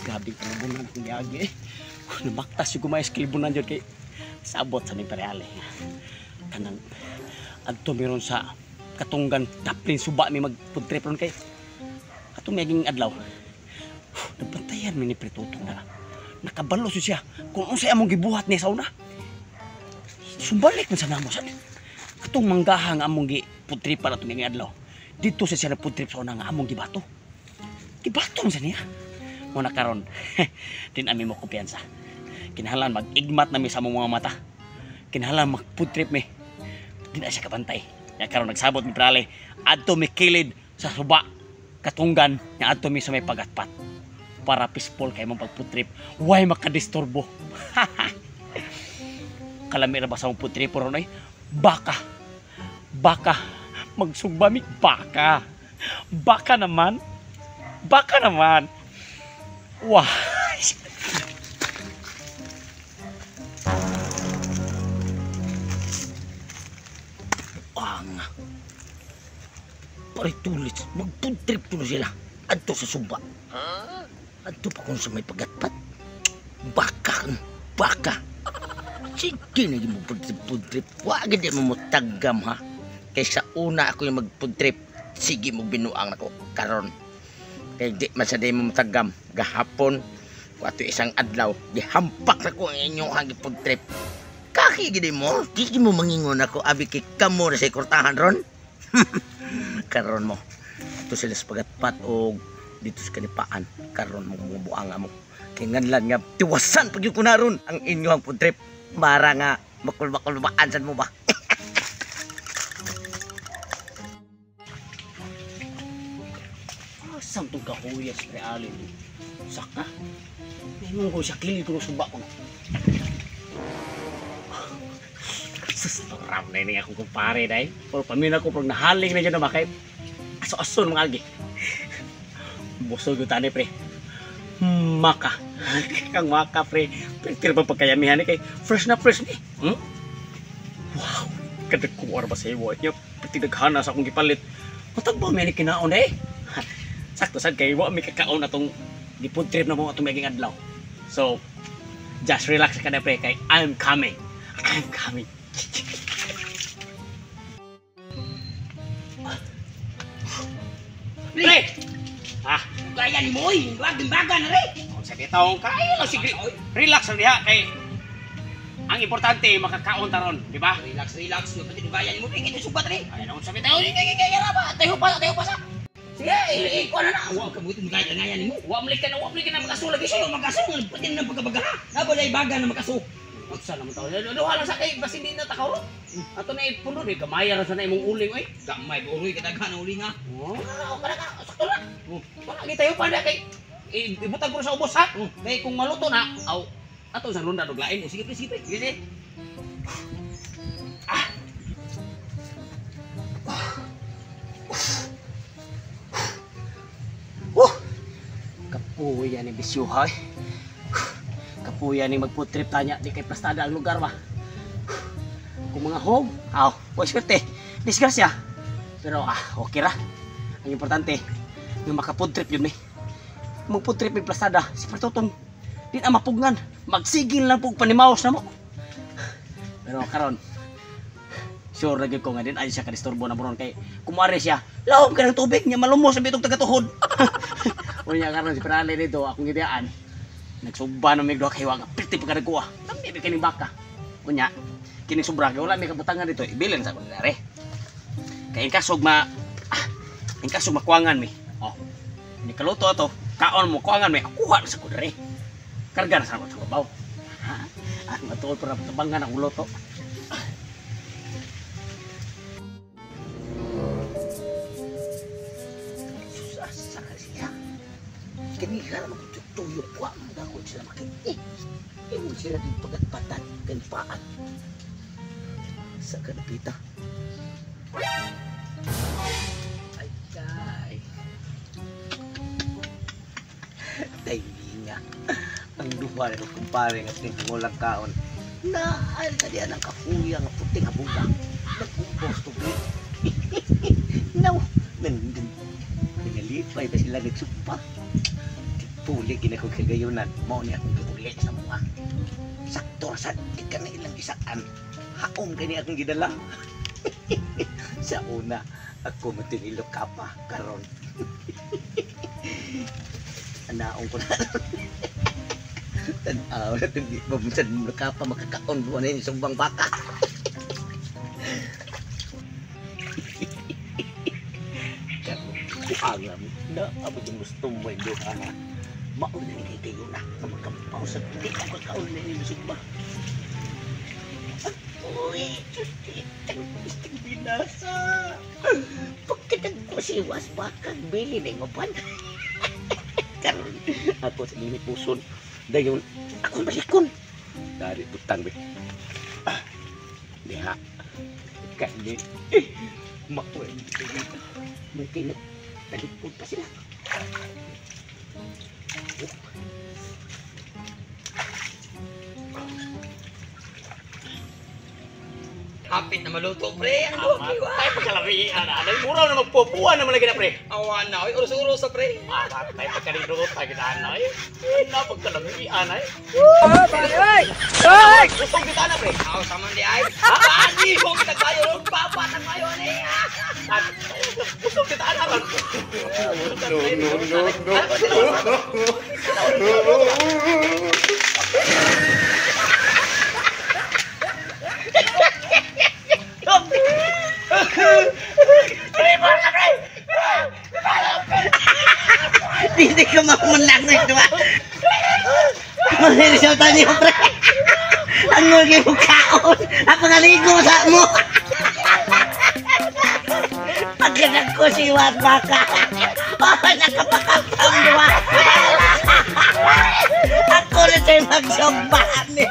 Grabe kalibunan akong giagi eh. Namaktas yung gumayas kalibunan dyan kay sabot sa ning pareale. Kanang adto meron sa katunggan daplin suba mi mag-food trip ron kay atong naging adlaw. Nabantayan mi ni Pretutong na. Nakabalo siya kung unsay among gibuhat niya sa una. Sumbalik man sa namo sa atong manggaha nga among gi food tripan atong naging adlaw. Dito sa siya na food trip sa una nga among gibato. Gibato man sa niya. Muna karon din ami mo kumpiyansa. Kinahanglan mag-igmat na mi sa among mga mata. Kinahanglan mag-food trip mi. Di na siya kabantay. Ya karon nagsabot mi prale adto mi kilid sa suba katunggan nya adto mi sa may pagatpat para peaceful kay mong pag-food trip. Way makadisturbo. Kalami ra ba sa among food trip ron ay? Baka. Baka magsugba mi baka. Baka naman. Baka naman. Wah. Ang paritulit, mag-food trip ko na sila. Adto sa suba. Adto pa kung sa may pagatpat. Baka, baka. Sige na yung mag-food trip. Wag di mo mutagam ha. Kaysa una ako yung mag-food trip. Sige mo binuang nako karon. Kay di man sa di mo mutagam. Gahapon, ato isang adlaw, gihampak na ko ang inyong hagi food trip. Kaki gini mo, di mo mangingon ako, abi kay kamo na sa kurtahan ron. Karon mo, ato sila sa pagatpat o dito sa kanipaan, karon mo buang mo. Kay nganlan nga, tiwasan pag ko na ron ang inyong food trip. Para nga, makulba-kulbaan sad mo ba? Asam tong kahuyas pre alin. Saka. Nahimong ko sa kilid ko suba ko. Sus, ram na ini akong kumpare day. Pero pamina ko pag nahaling na dyan na makay. Aso-aso ng mga agi. Busog yung tani pre. Maka. Kang maka pre. Pero pa pagkayamihan ni kay fresh na fresh ni. Hmm? Wow. Kadagkuar ba sa iwo? Nya pati daghana sa akong gipalit. Matag ba may ni kinaon eh? Sakto sad kay wa mi kakaon atong gi-food trip na mo atong maging adlaw. So just relax ka na pre kay I'm coming. I'm coming. Pre! Ah, Kaya ni mo, oy, baga na rin. kung sa bitawng kaya lang sige. Relax lang diha kay ang importante makakaon taron, di ba? Relax, relax. Pati gaya ni mo, pre, kita subat rin. Ay, naon sa bitaw, kaya ra ba? Tayo pa sa. Sige, ikuha na na. Huwag ka mo itong gaya nga yan mo. Wa mlik ka na, wa mlik ka na makasulagi Gusto mo makaso, pati na pagkabaga ha. Nabalay baga na makaso. Unsa naman taon? Duha lang sa kay basin di na takaw. Ato na ipuno di gamay ra sa na imong uling oy. Gamay, uroy, kadaghan na uli nga. Oh, kana ka, sakto na. Wala gi tayo pa na kay ibutang ko sa ubos ha. Kay kung maluto na, aw ato sa lunda og lain. Sige, pre, sige, pre. Sige. Ah. Oh. Kapuya ni bisyuha eh. Kapuya ni mag-food trip tanya di kay plastada ang lugar ba. Kung mga home, aw, wa swerte. Disgrasya. Pero okay ra. Ang importante, yung maka-food trip yun eh. Mag-food trip yung plastada, si Partutong, di na mapugnan. Magsigil lang po panimaos na mo. Pero karon, sure na gyud ko nga din ay siya kadisturbo na buron kay kumare siya. Lahom ka ng tubig niya malumos ang bitog tagatuhod. Unya karon si Perale dito akong gidiyaan. Nagsugba na mig duha kay wa nga pirti pa kadagkuha. Lami bi kining baka. Unya kining sobra kay wala may kabutangan dito ibilin sa akong dinari. Kay in kasog ma in kasog makuangan mi. Oh. Ni kaluto ato, kaon mo kuangan mi, kuha na sa ko diri. Karga na sa ako sa babaw. Ah, matuod para tabangan ang luto. Asa ka siya? Kanila naman kung tuyok ko, ang gagawin sila makita. Iwan sila din pagatpatan, kanipaan. Sa kanapita. Ay, ay. Tayo nga. Ang duha na kumpare nga tingulang kaon. Naal na diyan ang kakuya nga puting abuga. Nag-umbos tubig. Now, Lipay pa sila nagsumpa. Puli gina kong kagayunan. Mao ni akong giuli sa mga. Sakto sa di ka na ilang gisaan. Haom kani akong gidala. Sa una, ako matinilo ka pa karon. Anaong ko na. Tanaw na itong di ba minsan ka pa makakaon mo na yung sumbang baka. Buangan na abot yung gusto mo yung duha na mauna ni kayo na kamakampaw sa di ko kakaon na yung sumba. Uy, Diyos, itang binasa. Pagkatag ko si Was baka bili na yung upan. Karon ako sa inyo puson. Dayon, ako balikon. Dari butang be. Ah, diha. Kani. Makuha. May kinag talikod pa sila. Hapit na maluto, pre. Ano, Ay, pagkalabian na. Anay, mura na magpupuan naman lagi na, pre. Awa na, oy. Uros-uros sa pre. Ah, patay pagkaliluto tayo kita, anay. Ano, pagkalabian, ay. Ay! Busog kita na, pre. Aw, saman di ay. Ah, di ko kita kayo ron. Papa, tayo ni. At, busog kita na, ron. No, no, no, no. Hindi ka mamunlang na ito ba? Mag-resulta niyo, pre. Ang ngulgi mo kaon. Ang pangaligo sa mo. Pagkanag ko si Juan Baka. Oh, nakapakapam diba? Ako na sa'yo magsumba ni.